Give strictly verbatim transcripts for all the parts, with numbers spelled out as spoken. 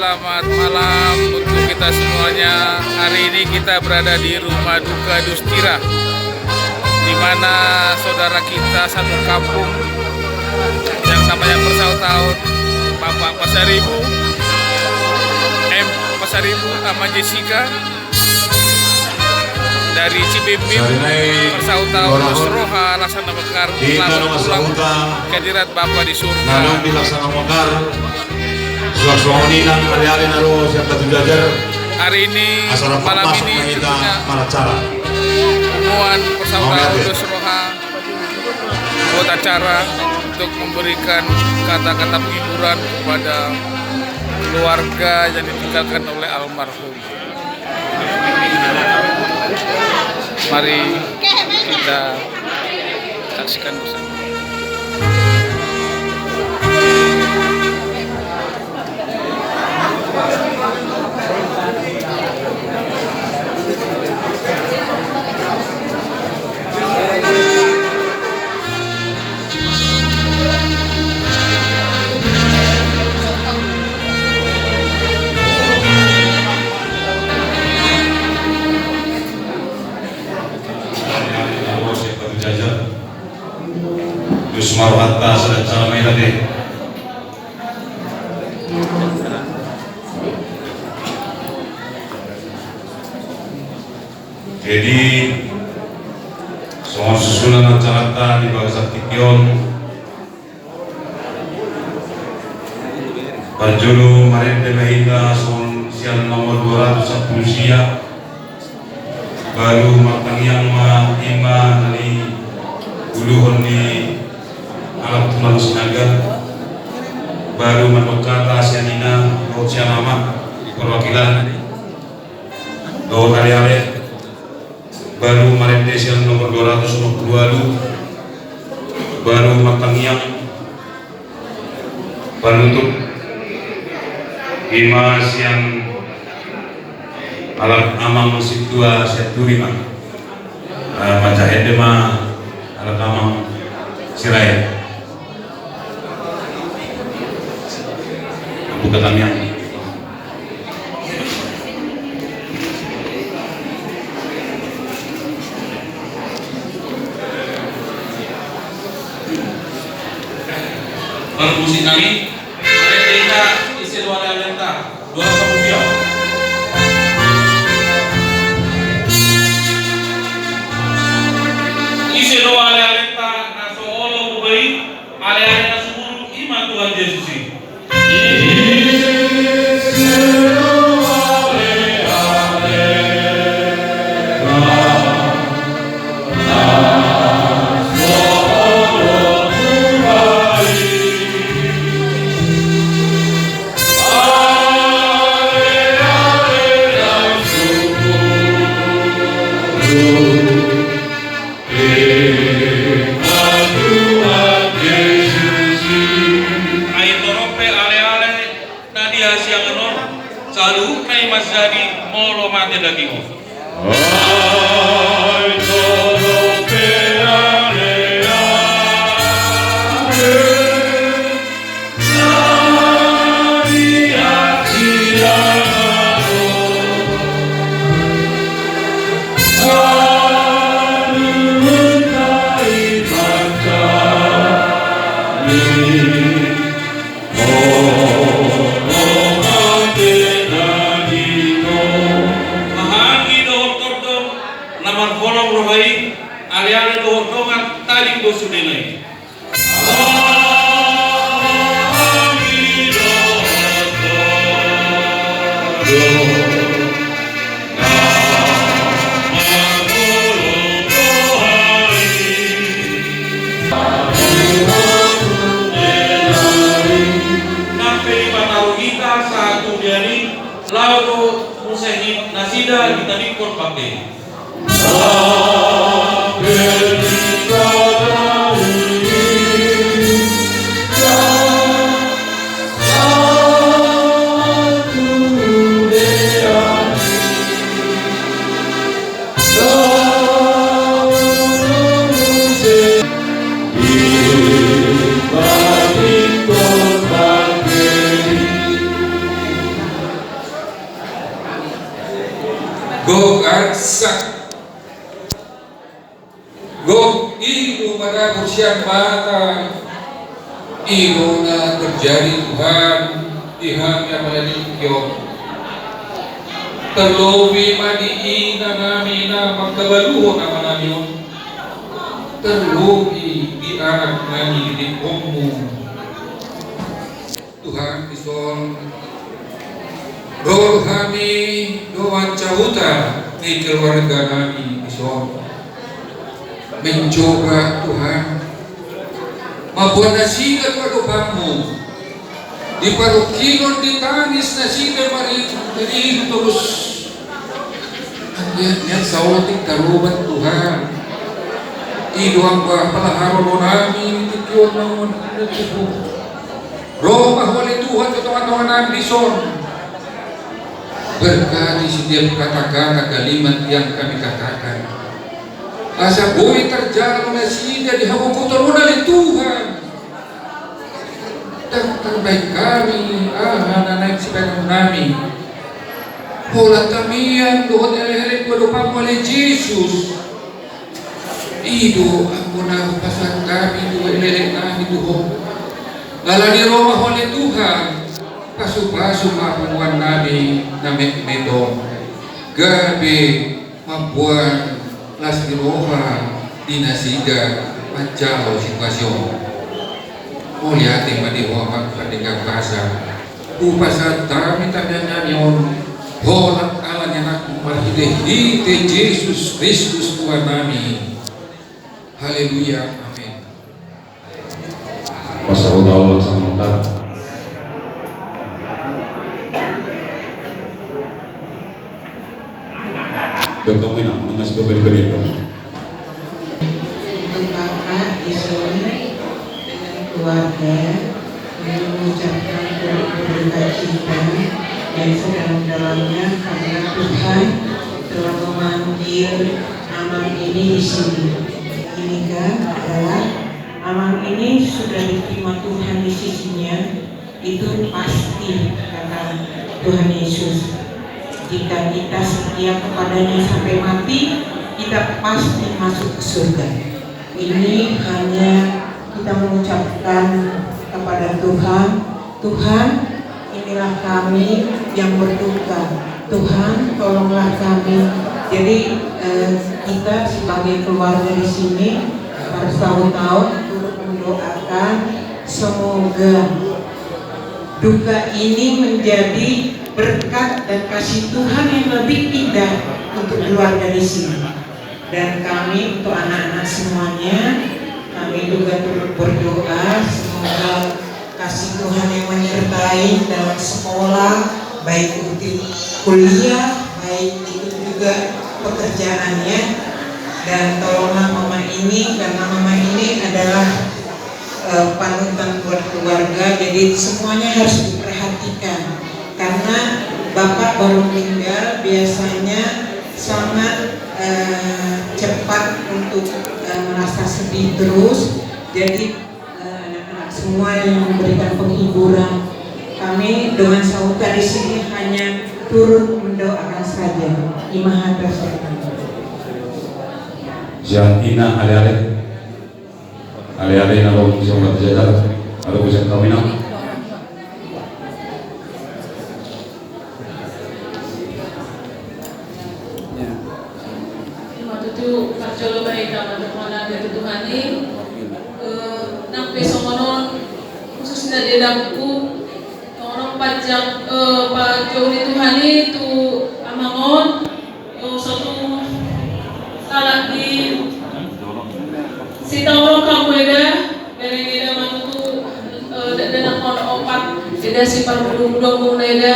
Selamat malam untuk kita semuanya. Hari ini kita berada di rumah duka Dustira, di mana saudara kita satu kampung yang namanya Persautan Bapak Pasaribu, M Pasaribu sama Jessica dari Cibingbing, Persautan Ulos Roha, Laksana Mekar, selamat pulang ke hadirat Bapa di surga. Suang-suang on, inang, ale-ale na ro sian Batu Jajar. Hari ini, malam ini, tentunya, punguan Persautan Ulos Roha buat acara untuk memberikan kata-kata penghiburan kepada keluarga yang ditinggalkan oleh almarhum. Mari kita saksikan bersama. Terus marwata sudah cara main tadi. Jadi, songon susunan acaranta di bagasan tingki on, parjolo marende ma hita songon sian nomor dua ratus sampulu sia, baru martangiang ma, ima na niuluhon ni halak Tulang Sinaga, baru mandok hata sian ina dohot sian ama, perwakilan dohot ale-ale. Baru marende sian nomor dua ratus onom pulu ualu, baru martangiang panutup, ima sian halak amang sintua Sianturi ma. Eh, manjahende ma halak amang Sirait. Buka tangiang. Parmusik nami, marende hita, ise do ale-alenta, dua ratus sampulu sia. Ise do ale-alenta na so olo boba i, ale-ale na sumurung, ima Tuhan Jesus i. Ai torop pe ale-ale na di hasiangan on, saluhutna i manjadi molo mate daging on. Ai torop pe ale-ale Haha anggi dohot tondong na marholong roha i, ale-ale dohot dongan, tading do sudena i. Nang pe dipataru hita sahat tu dia ni, laho do muse nasida ditadingkon pangke. Gok i do madapur sian mata, i do na terjadi Tuhan di hami apala di tingki on. Terlobi ma di ina nami na mangkabaluhon ama nami on. Terlobi di anak nami di didikkonmu. Tuhan, dison ro hami dohot sahuta ni keluarga nami dison mencoba Tuhan mamboan nasida tu adopanmu. Di parungkilon di tangis nasida mari terus. Anggiat nian saotik taroban Tuhan. I do anggo palaharon nami di tingki on naung on. Ro ma Ho ale Tuhan tu tongatonga nami dison. Berkati setiap kata-kata kalimat yang kami katakan. Asa boi tarjalo nasida di hagogoton on ale Tuhan. Ndang tarbaen hami aha na naeng sibaenon nami. Holan tamiang dohot elekelek tu adopanmu ale Jesus. I do anggo na hupasahat hami tu elekelek nami tu Ho. Ala ni roha Ho ale Tuhan, pasupasu ma punguan nami na metmet on. Gabe mamboan las ni roha di nasida manjalo situasi on. Mauliate ma di Ho Amang Pardenggan Basa. Hupasahat hami tamiang nami on holan ala ni Anakmu marhitehite Jesus Kristus Tuhan nami. Haleluya. Amin. Pasal tahu sama tak. Beta mina mengas bebel bebel. Untuk Bapak di sini dengan keluarga, kami mengucapkan turut berduka cita dan sedalam-dalamnya karena Tuhan telah memanggil Amang ini di sini. Ini kan adalah Amang ini sudah diterima Tuhan di sisinya, itu pasti, kata Tuhan Yesus. Jika kita setia kepadanya sampai mati, kita pasti masuk ke surga. Ini hanya kita mengucapkan kepada Tuhan, Tuhan, inilah kami yang berduka. Tuhan, tolonglah kami. Jadi, eh, kita sebagai keluarga di sini, para sahuta on turut mendoakan semoga duka ini menjadi berkat dan kasih Tuhan yang lebih indah untuk keluarga di sini. Dan kami untuk anak-anak semuanya, kami juga turut berdoa semoga kasih Tuhan yang menyertai dalam sekolah, baik untuk kuliah, baik itu juga pekerjaannya. Dan tolonglah mama ini, karena mama ini adalah eh, panutan buat keluarga, jadi semuanya harus diperhatikan. Karena bapak baru meninggal, biasanya sangat eh, cepat untuk eh, merasa sedih terus. Jadi eh, anak-anak semua yang memberikan penghiburan, kami dengan sahuta di sini hanya turut mendoakan saja. Ima hata saya. Sian ina ale-ale. Ale-ale na ro sian Batu Jajar, ro sian Kaminang. Ima tutu parjolo ma hita mandok mauliate tu Tuhan i. Eh, nang pe songon on khususna di dapurku, songon on panjang, eh, panjou ni Tuhan i tu amang on. Sotung halak di Sitaolok hamu eda, bereng eda ma tutu, eh, dakdanak on opat, eda siparhudunghudon muna eda.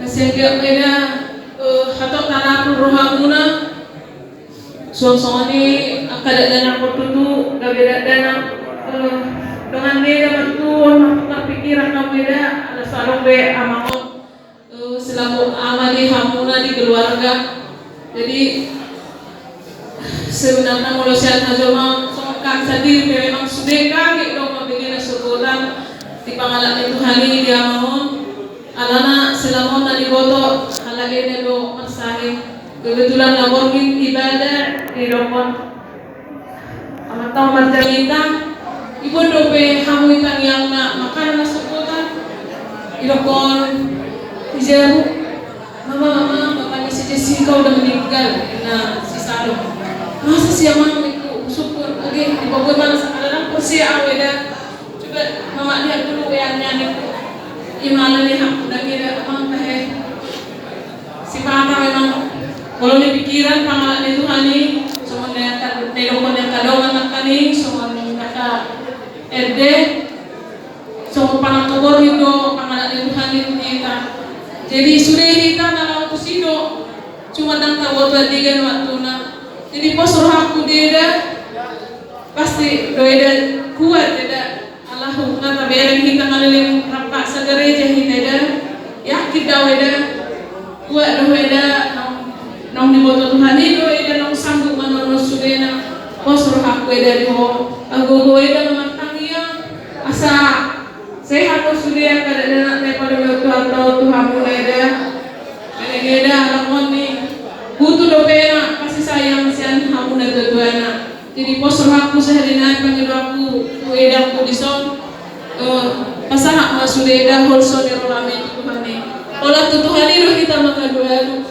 Na sian dia ma eda, eh, hatop tarapul rohamuna. Suang songon i angka dakdanak on tutu, gabe dakdanak, eh, dongan ni eda ma tutu, on martukar pikiran hamu eda, ala so adong be amang on. Eh, selaku ama di hamuna di keluarga. Jadi sebenarna molo sian hajolmaon songon hami sandiri pe memang sude kaget do mambege na sogot an di pangalap ni Tuhan i di amang on. Alana selama on na niboto halak eda do marsahit. Kebetulan na borngin ibadah di dokon. Tau marjarita, iboan dope hamu i tangiangna makanan na sopotan, idokkon, ijaru, mama, mama, bapa ni si Jessica udah meninggal, na si Salom. Masa sih amang itu syukur, oke, di bawah mana sekarang persia aweda. Coba mama lihat dulu weannya nih. Imana nih, aku udah ngira amang tahe. Sipata memang, molo ni pikiran pangalap ni Tuhan i, songon na, na didok ni angka dongan nangkin i, songon angka ende, songon panangkobor i do pangalap ni Tuhan i tu hita. Jadi sude hita na laho tusi do, cuma ndang taboto andigan waktuna. Jadi pos rohangku di eda, pasti do eda kuat eda. Allahu, nga tabereng hita ngaleleng rap sagereja hita eda. Yakin do au eda. Kuat do eda, naung, naung diboto Tuhan i do eda, naung sanggup manono sudena. Pos rohangku eda di ho. Agogo eda na martangiang. Asa sehat do sude angka dakdanak na dipadomu Tuhan tu hamuna eda. Bereng eda, alak on ni. Butuh dope na kasih sayang sian hamuna tuatuana. Jadi pos rohangku sahali nai, pangidoanku tu edangku dison, eh, pasahat ma sude eda holso ni rohami tu Tuhan i. Holan tu Tuhan i do hita mangalualu.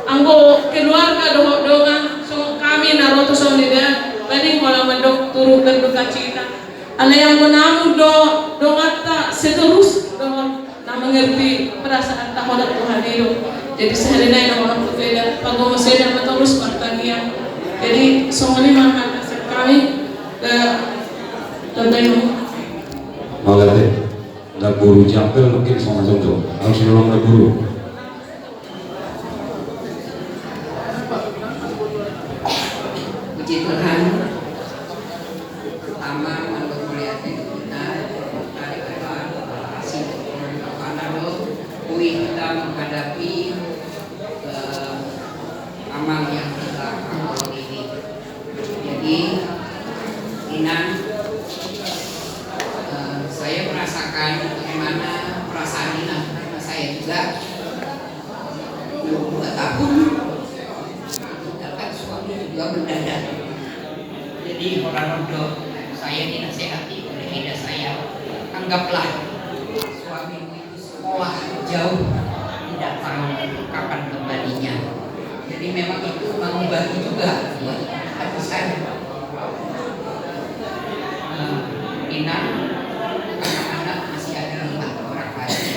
Anggo keluarga dohot dongan songon hami na ro tu son eda, baen holan mandok turut berduka cita. Alai anggo namu do donganta seterus dohot na mengerti perasaan ta, holan Tuhan i do. Jadi sahali nai na holan tu eda, pagomo sude ma torus martangiang. Jadi songon i ma hata sian hami. Mauliate. Naguru Jampel mungkin sama Jongjo. Harus nolong naguru. Puji Tuhan. Pertama, mandok mauliate tu Tuhan, terima kasih karena do, ui, kita menghadapi, eh, amal yang kita amal ini. Jadi, Inang, eh, saya merasakan bagaimana perasaan Inang, karena saya juga belum dua tahun meninggalkan suami juga mendadak. Jadi, holan on do saya dinasehati oleh eda saya, anggaplah suamimu itu sekolah jauh, tidak tahu kapan kembalinya. Jadi memang itu mengubah juga buat hati saya. Eh, Inang, anak-anak masih ada empat orang lagi.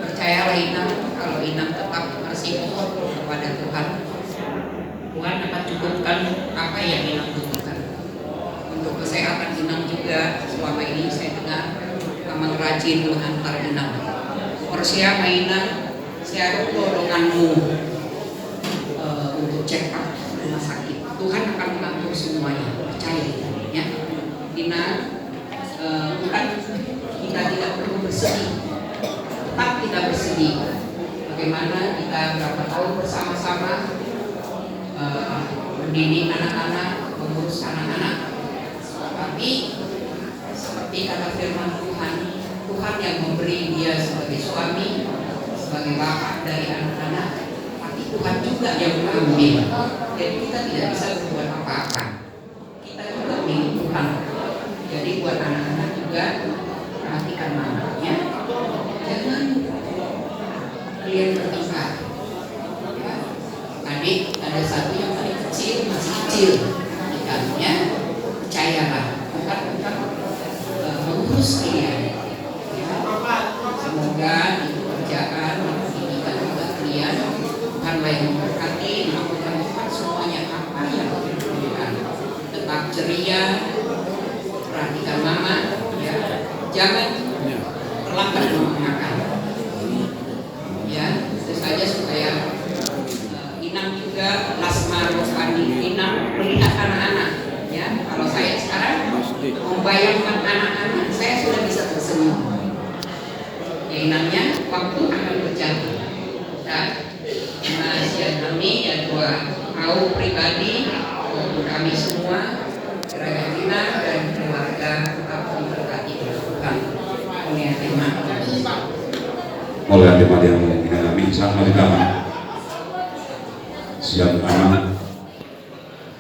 Percayalah Inang, kalau Inang tetap bersyukur kepada Tuhan, Tuhan akan cukupkan apa yang Inang butuhkan. Untuk kesehatan Inang juga, selama ini saya dengar Amang rajin mengantar Inang. Persia ma Inang, siarup do donganmu, eh, untuk check up rumah sakit. Tuhan akan mengatur semuanya, percaya Inang, ya. Inang, eh, bukan kita tidak perlu bersedih, tetap kita bersedih. Bagaimana kita berapa tahun bersama-sama, eh, mendidik anak-anak, mengurus anak-anak. Tapi seperti kata firman Tuhan, Tuhan yang memberi dia sebagai suami, sebagai bapak dari anak-anak, tapi Tuhan juga yang mengambil. Jadi kita tidak bisa berbuat apa-apa. Kita juga milik Tuhan. Jadi buat anak-anak juga, perhatikan mama, ya. Jangan kalian bertengkar. Ya. Adik, ada satu yang paling kecil, masih kecil, perhatikan, ya. Percayalah, Tuhan akan, eh, mengurus kalian. Ya. Semoga di pekerjaan, di pendidikan juga kalian, Tuhanlah yang memberkati, mampukan Tuhan semuanya apa yang diperlukan. Tetap ceria, perhatikan mama, ya. Jangan terlambat mama makan. Ya, itu saja supaya, eh, Inang juga, Lasma Rosani, Inang melihat anak-anak. Ya, kalau saya sekarang membayangkan anak-anak, saya sudah bisa tersenyum. Ya, Inang, ya, waktu akan berjalan. Ya. Nah, sian hami, ya, dua, au pribadi maupun kami semua, kiranya Inang dan keluarga tetap diberkati oleh Tuhan. Mauliate ma. Mauliate ma di hamu, Inang, kami sama di tangan. Siap, aman.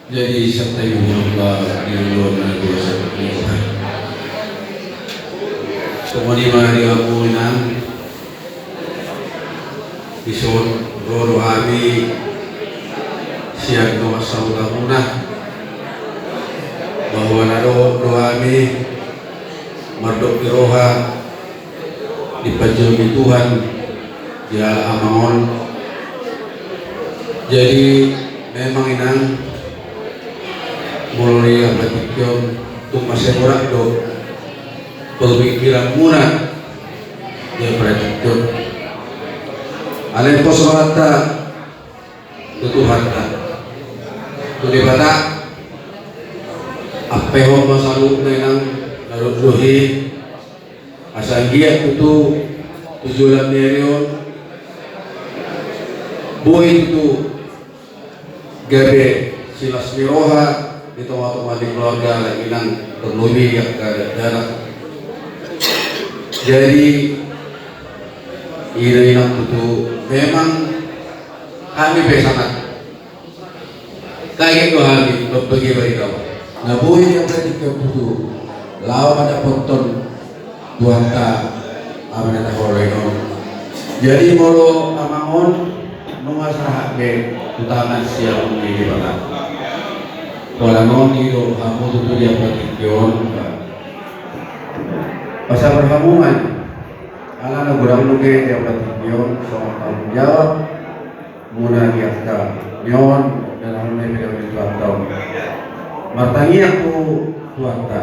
Jadi, santabi ma di ulaon na dua satu ni Tuhan. Songon i ma di hamu inang, dison ro do hami sian dongan sahutamuna, bahwa na dohot do hami mardongan ni roha dipanjouhi Tuhan di halak amang on. Jadi, memang inang, molo di apala tingki on tung mansai borat do pemikiranmuna di apala tingki on. Alai pos rohanta tu Tuhanta, tu Debata. Ampehon ma saluhutna inang na dongdong i, asa anggiat tutu tu joloan ni ari on boi tutu gabe silas ni roha di tongatonga ni keluarga, inang, terlebih angka dakdanak. Jadi, i do inang, tutu memang hami pe sangat kaget do hami mambege barita on. Na boi di apala tingki on tutu laho mandapothon Tuhanta, Ama na hinaholongan on. Jadi, molo amang on, nunga sahat be tu tangan sian Debata. Pola on i do hamu tutu di apala tingki on, ba, pasabar hamu ma i. Alana godang do be di apala tingki on songon tanggung jawab muna di angka on, dan hal na ipinda ni Tuhanta on. Martangiang tu Tuhanta,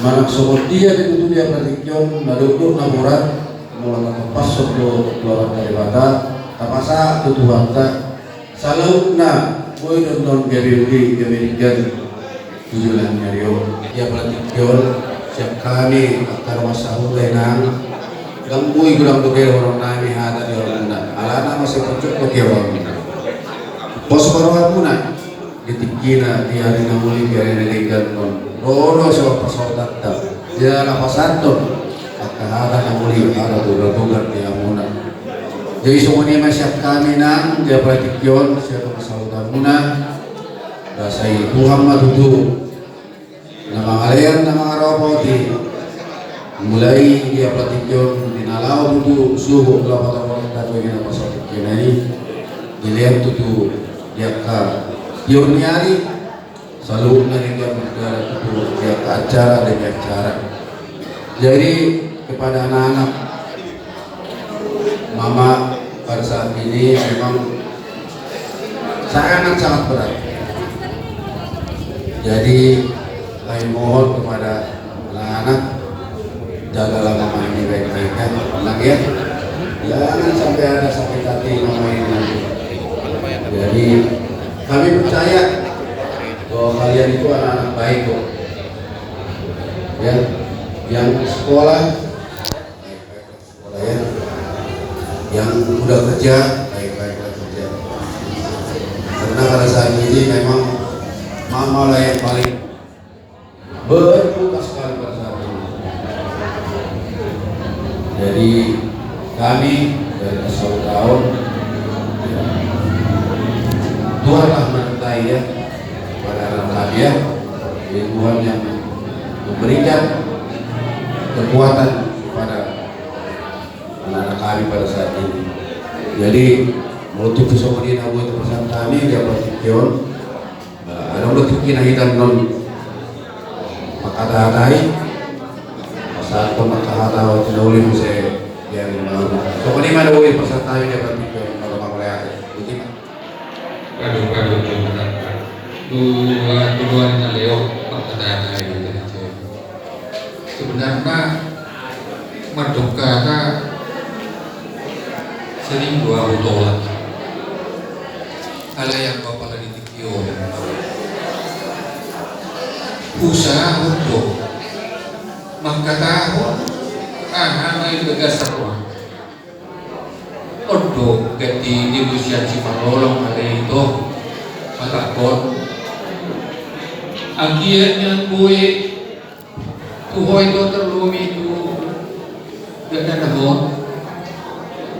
manang songon dia pe tutu di apala tingki on na dokdok na borat, molo tatampashon do tu Amanta Debata, tapasahat tu Tuhanta, saluhutna boi do annon gabe uli, gabe denggan tu joloan ni ari on. Di apala tingki on, sian hami angka dongan sahuta inang, ndang boi godang dope dohononnami hata di horongmuna, alana mansai pojok do di horongmuna. Pos ma rohamuna di tingkina, di ari na uli, di ari na denggan on. Ro do so pasahatanta, jala pasahathon angka hata na uli, hata na togar di hamuna. Jadi, songon i ma sian hami inang di apala tingki on, sian dongan sahutamuna, ba sai Tuhan ma tutu na mangalean, na mangaropoti. Mulai di apala tingki on, di na laho tutu suhut laho patangkas, di na pasahat tingkina i, dilean tutu di angka tiur ni ari, saluhutna denggan mardalan tutu di angka acara demi acara. Jadi, kepada anak-anak, mama pada saat ini memang sangat-sangat berat. Jadi, kami mohon kepada anak-anak, jagalah mama ini baik-baik, ya, Nang, ya. Jangan sampai ada sakit hati mama ini nanti. Jadi, kami percaya bahwa kalian itu anak-anak baik kok. Ya, yang sekolah, baik-baik sekolah, ya. Yang udah kerja, baik-baik kerja. Karena pada saat ini memang mama lah yang paling berduka sekali pada saat ini. Jadi, kami dari Pasautaon, Tuhanlah menyertai, ya, kepada anak kami, ya. Jadi, Tuhan yang memberikan kekuatan kepada anak-anak kami pada saat ini. Jadi, molo tung songon i na boi tapasahat hami di apala tingki on, adong do tingkina hita annon mangkatahatai, pasahathon mangkatahatai, na uli muse di ari na uli. Songon i ma na boi pasahat hami di apala tingki on, molo mangalean. Boti ma. Aduh, aduh, aduh, aduh. Dua, dua ni na lewat, mangkatahatai. Sebenarna, mandok hata sering do ahu tolak. Alai anggo apala di tingki on, huusahahon do mangkatahon aha na di bagasan roha. On do ganti di musian si Parlolong, alai ito, mandapothon. Anggiat nian boi tu ho ito, terlebih tu dakdanak on,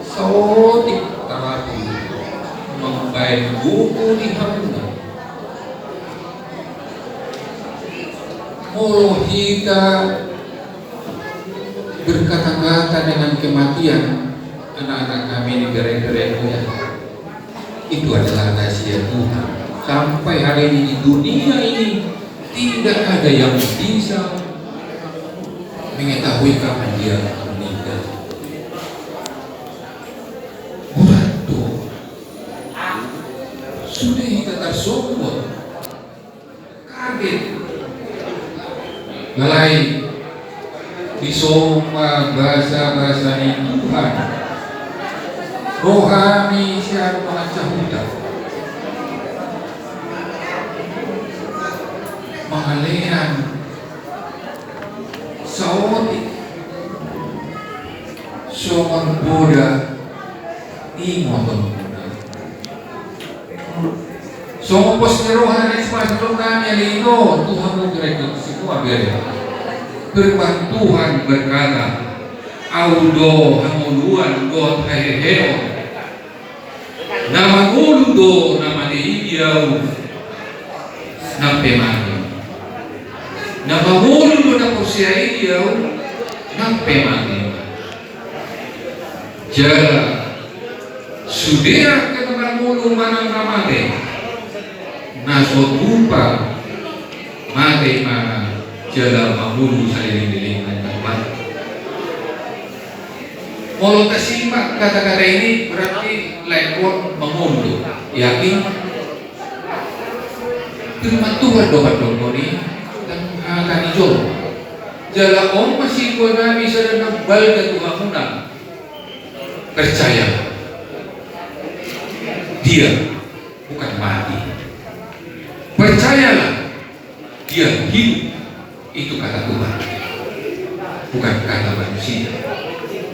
saotik tarapi mambahen buku di hamuna. Molo hita berkata-kata dengan kematian, anak-anak kami di gereja-gereja, itu adalah rahasia Tuhan. Sampai hari ini di dunia ini tidak ada yang bisa mengetahui kapan dia meninggal. Berat tuh. Sudah kita tersombong. Kaget. Alai disomba basa-basa ni Tuhan. Rohami sian manganca huta. Mangalean saotik. Songon poda ingot on. Songon pos ni roha na sipasuk nami ale i do tu hamu gereja simua bere. Firman Tuhan berkata, Au do hangoluan dohot haheheon. Na mangolu do na mate i di Au, nang pe mate. Na mangolu do na porsea i di Au, nang pe mate. Jala sude angka na mangolu manang na mate, na so tupa mate ibana jala mangolu saleleng-lelengna. Molo tasimak kata-kata ini berarti lae on mangolu. Yakin? Firman Tuhan do mandok on i, dan hata ni jolo. Jala on ma siboan nami sada na balga tu hamuna. Percaya. Dia bukan mati. Percayalah, dia hidup. Itu kata Tuhan, bukan kata manusia.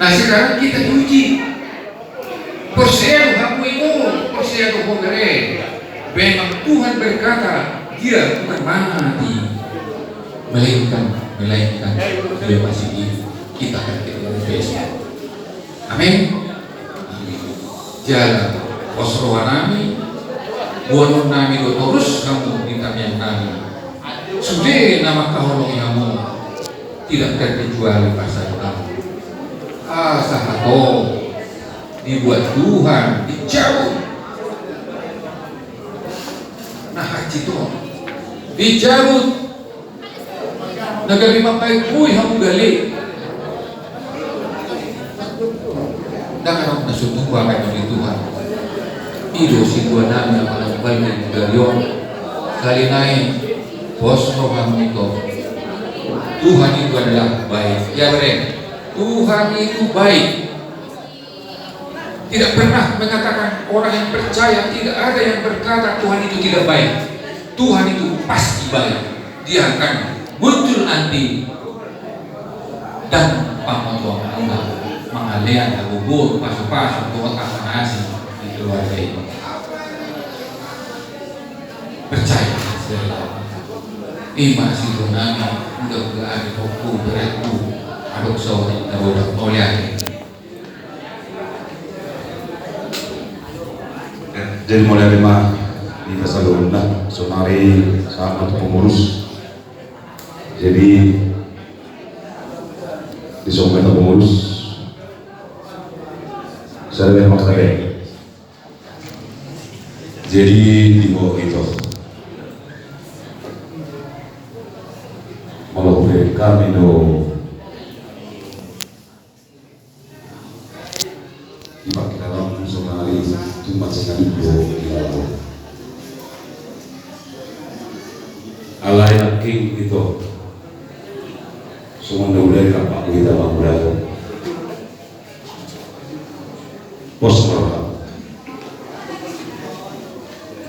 Nah, sekarang kita diuji. Porsea do hamu i, porsea do ho bere. Memang Tuhan berkata, dia bukan mati, melainkan, melainkan dia masih hidup. Kita akan ketemu besok. Amin. Jala pos roha nami, boanon nami do torus hamu di tangiang nami. Sude na mangkaholongi hamu, tidak terkecuali pasangamu. Asa hatop dibuat Tuhan, dicabut. Nah, hansit on dicabut. Na gabe mangkaingkui hamu gale. Ndang adong na so tupa, kata ni Tuhan. I do siboan nami na manang balga di gale on. Kali nai pos rohamu, ito. Tuhan itu adalah baik. Ya, bere. Tuhan itu baik. Tidak pernah mengatakan orang yang percaya, tidak ada yang berkata Tuhan itu tidak baik. Tuhan itu pasti baik. Dia akan muncul nanti dan pamotoanmuna mangalean hagogoon, pasupasu dohot angka na asing di keluarga ini. Percaya, saudara. Ima siboan nami, mudah-mudahan di waktu beratku adong saotik na godang. Mauliate. Jadi, mauliate ma di hita saluhutna. Saonari sahat ma tu pengurus. Jadi, disomba hita pengurus. Saya memang kata. Jadi, di bawah itu, molo hurang kami do di pakilalang saonari, tu mansai na dua di laut. Alai nangkin ito, songon na hudok ni bapa hita mangulahon pos roha.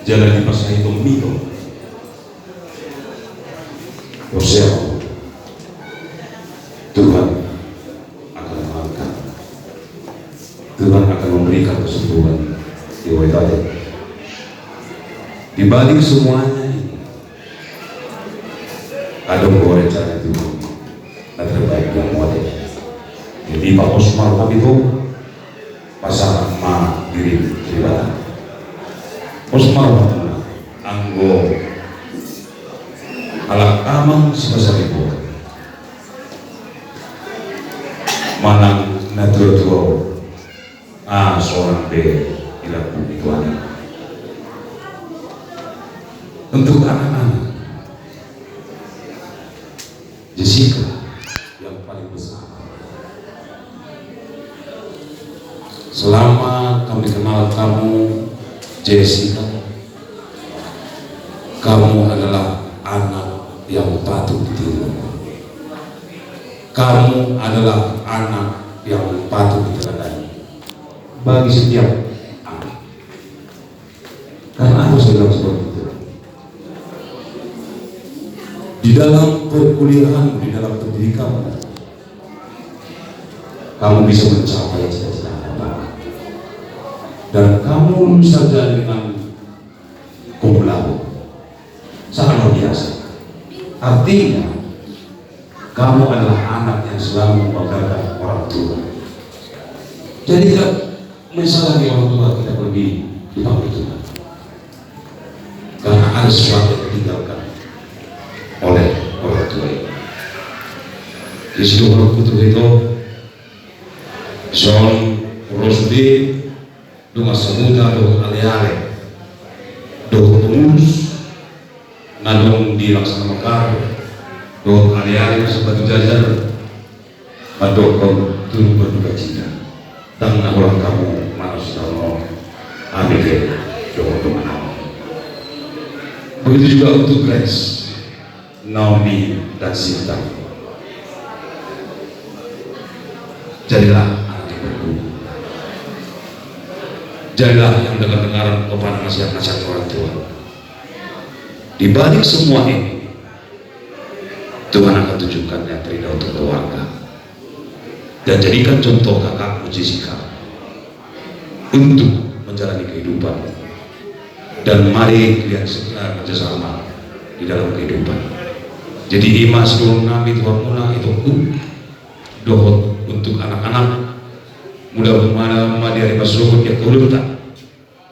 Jala dipasahat on milo. Porsea, Tuhan akan mengangkat. Tuhan akan memberikan kesembuhan di wetade. Di balik semuanya ini, adong do rencana Tuhan na terbaik buat wetade. Jadi, pos ma roham ito, pasahat ma dirim tu Debata. Pos ma roham, anggo Halak amang sipasaribu manang na tuatua on, ah, sonang be dilakukan Tuhan. Untuk anak-anak, Jessica yang paling besar. Selama kami kenal kamu, Jessica, kamu adalah anak yang patut ditiru. Kamu adalah anak yang patut diteladani bagi setiap anak. Karena apa saya bilang seperti itu? Di dalam perkuliahan, di dalam pendidikan, kamu bisa mencapai cita-cita Bapak. Dan kamu lulus saja dengan cum laude. Sangat luar biasa. Artinya, kamu adalah anak yang selalu membanggakan orang tua. Jadi tidak menyesal lagi orang tua kita pergi dipanggil Tuhan. Karena ada sesuatu yang ditinggalkan oleh orang tua ini. Di situ orang butuh itu, John Rosby, dongan sahuta dohot aleale dohot pengurus na adong di Laksana Mekar dohot aleale na Batu Jajar, mandok hamu turut berduka cita. Ndang na holan hamu manang sitaonon, ami pe dohot dongan-dongan. Begitu juga untuk Grace, Naomi, dan Sinta. Jadilah anak yang berguna. Jadilah yang dengar-dengar kepada nasihat-nasihat orang tua. Di balik semua ini, Tuhan akan tunjukkan yang terindah untuk keluarga. Dan jadikan contoh kakakmu Jessica untuk menjalani kehidupan. Dan mari kalian, eh, kerjasama di dalam kehidupan. Jadi ima sidohonon nami tu hamuna, itongku, dohot untuk anak-anak. Mudah-mudahan ma di ari marsogot di angka ulaonta,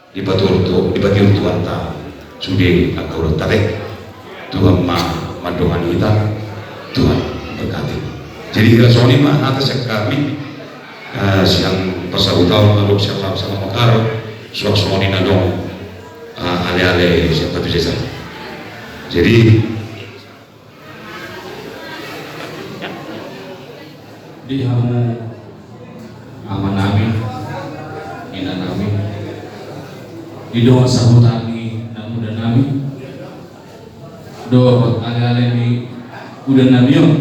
dipatutu, dipatiur Tuhanta sude angka ulaonta be. Tuhan ma mandongani hita, Tuhan berkati. Jadi hira songon i ma hata sian hami, eh, sian parsahutaon na adong sian Laksana Mekar, suang songon i na adong, eh, aleale sian Batu Jajar. Jadi, di hamu amanami, inanami, di dongan sahuta ni namudanami dohot aleale ni udannami on,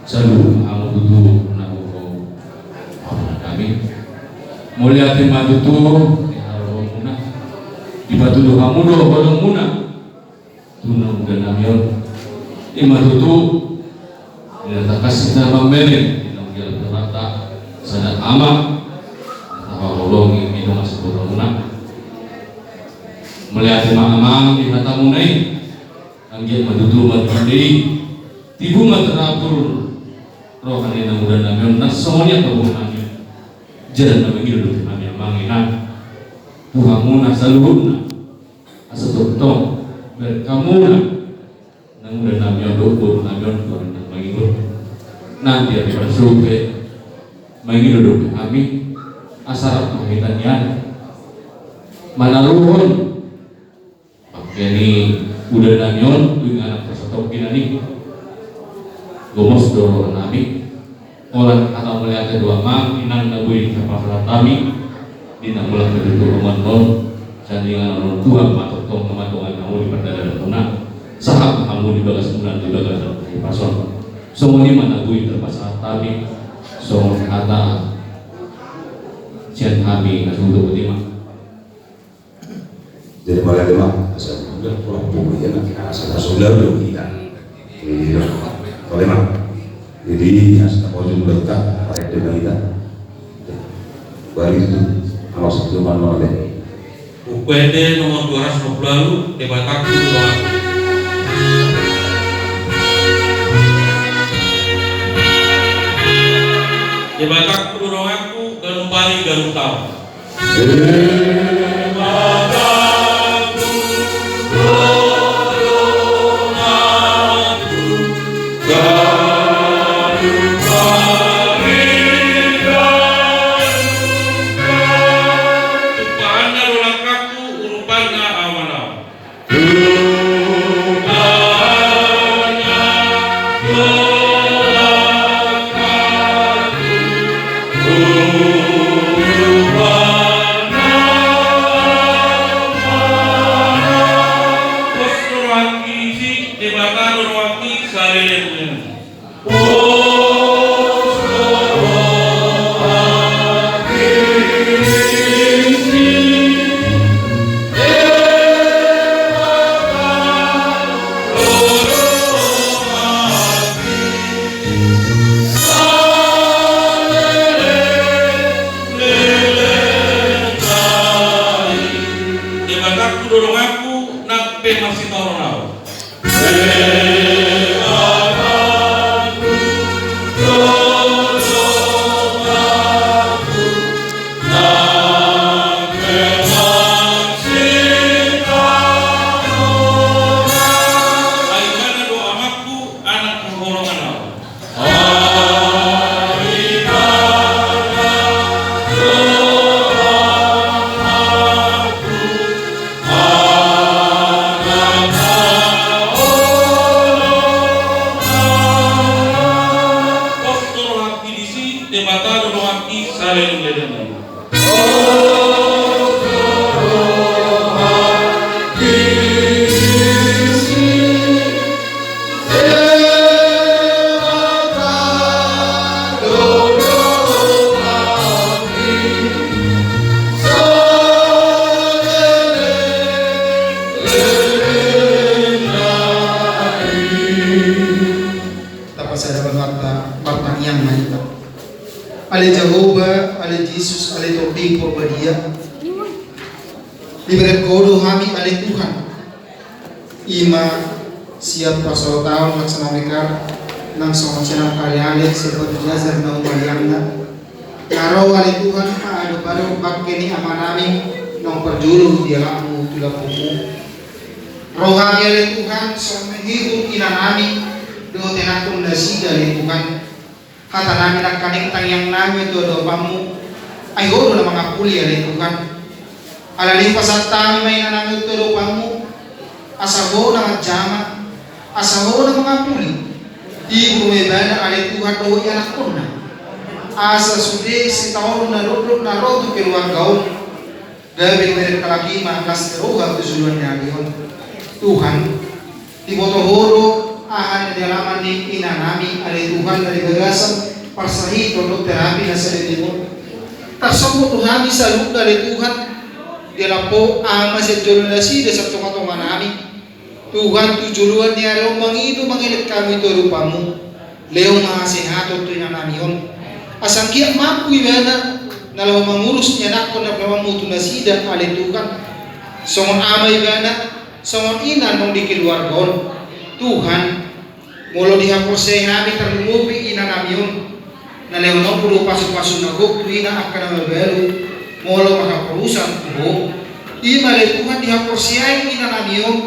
saluhut hamu tutu na huhut amanami. Mauliate ma tutu di haroronmuna, dipatudu hamu do holongmuna tu namudanami on. Ima tutu, di na tangkas hita mambereng, di na manggial Tuhanta, sada ama na tahaholongi di dongan sahutamuna. Mauliate ma amang di hatamuna i. Anggiat ma tutu marhite i tibu ma taratur roha ni namudanami on, nang songon i angka boanami on. Jala na mangido dope hami amang, inang, tu hamuna saluhutna. Asa tongtong bereng hamuna namudanami on dohot boanami on, Tuhan, nang mangido. Nang di ari marsogot pe mangido dope hami asa rap ma hita nian manaluhon bangke ni udanami on tu inganan parsatongkinan i. Gomos do rohanami. Holan hata mauliate do amang, inang, na boi tarpasahat hami. Di na mulak ma tutu roha on, sian inganan on Tuhan ma tongtong na mandongani hamu di pardalananmuna, sahat ma hamu di bagasmuna di bagasan hahipason. Songon i ma na boi tarpasahat hami, songon hata sian hami na sudah uti ma. Jadi mauliate ma, asa udah pulang pukul ya, nanti asa sudah dulu kita. Iya, boleh ma. Jadi asa tak mau juga tak, ada dengan kita. Balik itu, awas itu mana deh. Buku ende nomor dua ratus dua puluh lalu, Debatangku tu rohangku. Debatangku tu rohangku, ganup ari ganup taon. Amanau. Rupanya, rupanya, rupanya. Pos do rohangki disi, Debata do rohangki saleleng. Debatangku do donganku nang pe masitaonon au. Ai mana do amangku anak haholongan au. Pos do rohangki disi, Debata do rohangki saleleng lelengna. Tapasada ma hita, martangiang ma hita. Ale Jahowa, ale Jesus, ale Tondi Porbadia. Dibereng Ho do hami ale Tuhan. Ima sian parsahutaon laksana mekar nang songon sian angka aleale sian batu jajar na humaliangna. Na ro ale Tuhan maadopadop bangke ni amanami naung parjolo di alapmu tu lambungmu. Ro hami ale Tuhan songon menghibur inanami dohot ianakkon nasida ale Tuhan. Hatanami nangkaning tangiangnami tu adopanmu, ai Ho do na mangapuli ale Tuhan. Alani i pasahat hami ma inanami tu adopanmu, asa Ho na manjama, asa Ho na mangapuli. Hibur ma ibana ale Tuhan dohot ianakkonna, asa sude sitaonon na dokdok na ro tu keluarga on, gabe dibereng halak i ma las ni roha tu joloan ni ari on. Tuhan, diboto Ho do aha na nialaman ni inanami ale Tuhan na di bagasan parsahiton dohot terapi na saleleng on. Tarsombu tu hami saluhutna ale Tuhan, dialap Ho aha ma sian jolo nasida sian tongatonganami. Tuhan, tu joloan ni ari on mangido mangelek hami tu adopanmu. Lehon ma hasehaton tu inanami on, asa anggiat mampu ibana na laho mangurus ianakkon na pinahanmu tu nasida ale Tuhan. Songon ama ibana, songon ina naung di keluarga on. Tuhan, molo dihaporseai hami tarlumobi inanami on, na lehononmu do pasupasu na gok tu ina angka na mabalu, molo marhaporusan tu Ho. Ima ale Tuhan dihaporseai inanami on,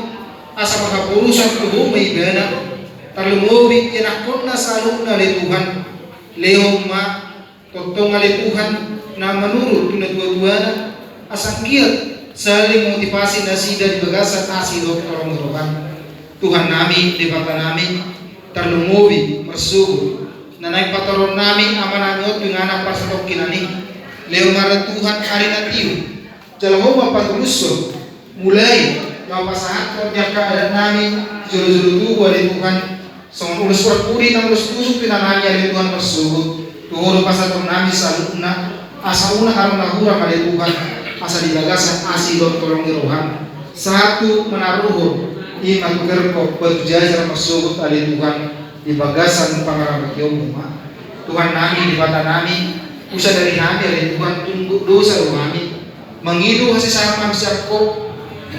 asa marhaporusan tu Ho ma ibana, tarlumobi ianakkonna saluhutna ale Tuhan. Lehon ma tongtong ale Tuhan na manurut tu natuatuana, asa anggiat saling memotivasi nasida di bagasan asi dohot holong ni roham. Tuhannami, Debatanami, tarlumobi marsogot na naeng patoronnami amanami on tu inganan parsatongkinan i. Lehon ma ale Tuhan ari na tio, jala Ho ma patulushon, mulai na pasahathon di angka adatnami jolojolo tubu ale Tuhan, songon ulos parpudi na ulos tusuk tu inanami ale Tuhan marsogot, tu Ho do pasahatonnami saluhutna, asa unang adong na hurang ale Tuhan, asa di bagasan asi dohot holong ni roham, sahat tu manaruhon i ma tu kerkop batu jajar marsogot ale Tuhan, di bagasan pangaramotionmu ma. Tuhannami, Debatanami, husadari hami ale Tuhan tung dosa do hami, mangido hasesaan hami sian Ho.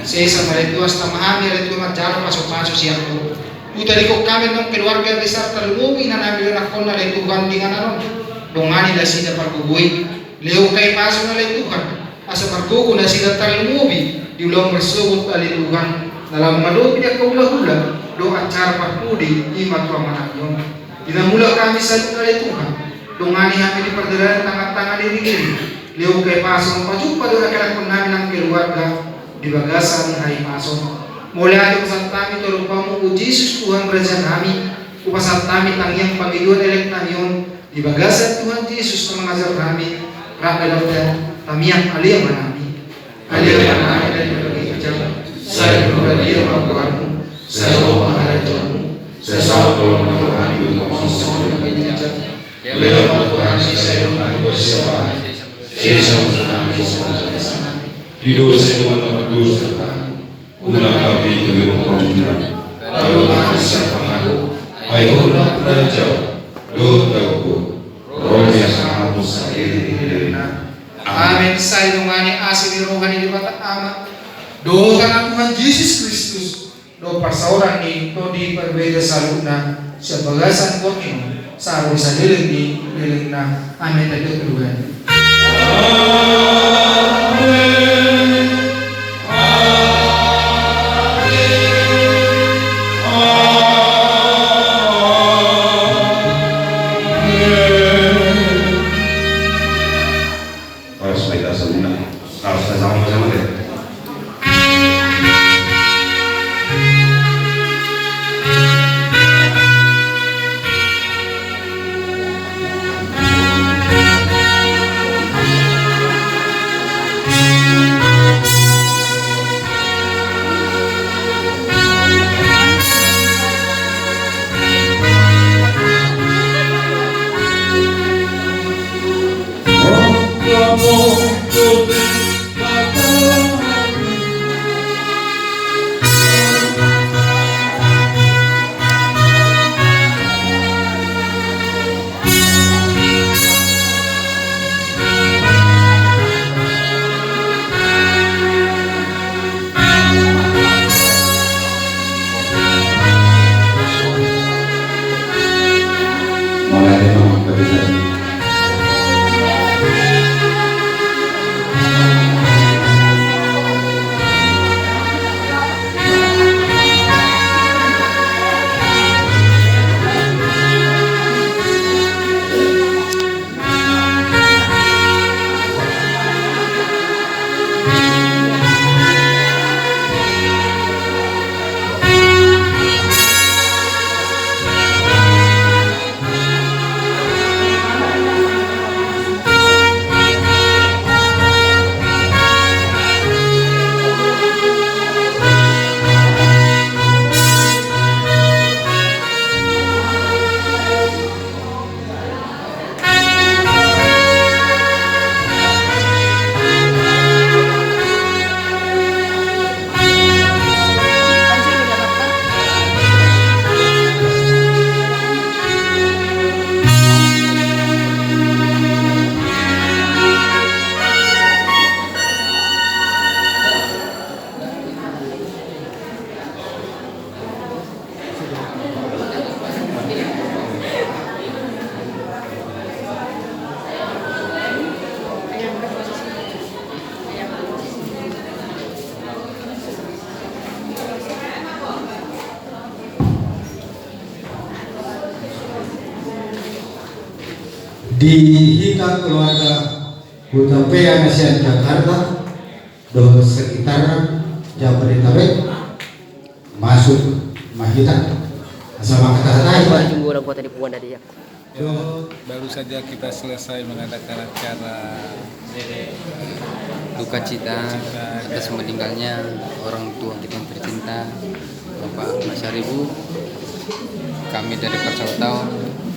Sesa ma ale Tuhan, tama hami ale Tuhan manjalo pasupasu sian Ho. Hutadingkon hami annon keluarga besar tarlumobi inanami dohot anakkonna ale Tuhan di inganan on. Dongani nasida pargogoi. Lehon hahipason ale Tuhan, asa margogo nasida tarlumobi di ulaon marsogot ale Tuhan, na laho mangadopi di angka hulahula dohot acara parpudi i ma tu amanami on. Di na mulak hami saluhutna ale Tuhan, dongani hami di pardalanan tangan-tangan i, diri-diri. Lehon hahipason pajumpa dohot angka anakkonnami nang keluarga. di bagasan hahipason. Mauliate hupasahat hami tu adopanMu, o Jesus Tuhan Raja nami, hupasahat hami tangiang pangidoan elek nami on di bagasan Tuhan Jesus na mangajar hami, rap dohot tangiang ale Ama nami. Ale Ama nami na di banua ginjang, sai pinarbadia ma goarMu, sai ro ma harajaonMu, sai saut ma hami di banua ginjang. Lehon ma tu hami sadari on hangoluan siapari. Sesa ma tu hami dosa nami, songon na mandosa hami tu harajaon. Unang hami togihon tu pangunjunan, tapi ma hami sian pangago. Ai Ho do harajaon dohot hagogoon, ro pe hasangapon saleleng ni lelengna. Amen. Sai dongani asi ni roha ni Debata Ama, dohot Anakna Tuhan Jesus Kristus, dohot parsaoran ni Tondi Parbadia saluhutna, sian bagasan borngin on sahat tu saleleng ni lelengna. Amen. Tadi tu Tuhan. Horas ma hita saluhutna. Horas ma hita saluhutna. Di hita keluarga Hutapea na sian Jakarta dohot sekitarna, Jabodetabek, masuk ma hita. Asa mangkatahatahi. Baru saja kita selesai mengadakan acara duka cita atas meninggalnya orang tua kita yang tercinta, Bapak Mas Haribu. Kami dari Parsauton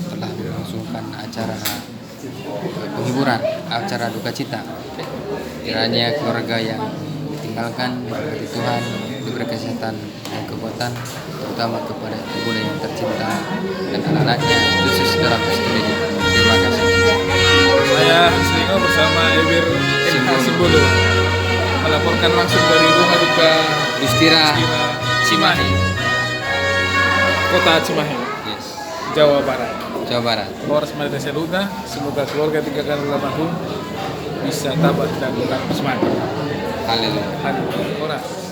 telah melangsungkan acara penghiburan, acara duka cita. Kiranya keluarga yang ditinggalkan diberkati Tuhan, diberi kesehatan dan kekuatan, terutama kepada ibunda yang tercinta dan anak-anaknya, khusus dalam studi. Terima kasih. Saya Hans Ringo bersama Eber Simbolon. Simbolon melaporkan langsung dari rumah duka Yustira Cimahi. Cimahi. Kota Cimahi. Yes. Jawa Barat. Jawa Barat. Horas ma di hita saluhutna, semoga keluarga tinggalkan almarhum bisa tabah dan tetap semangat. Haleluya. Haleluya. Horas.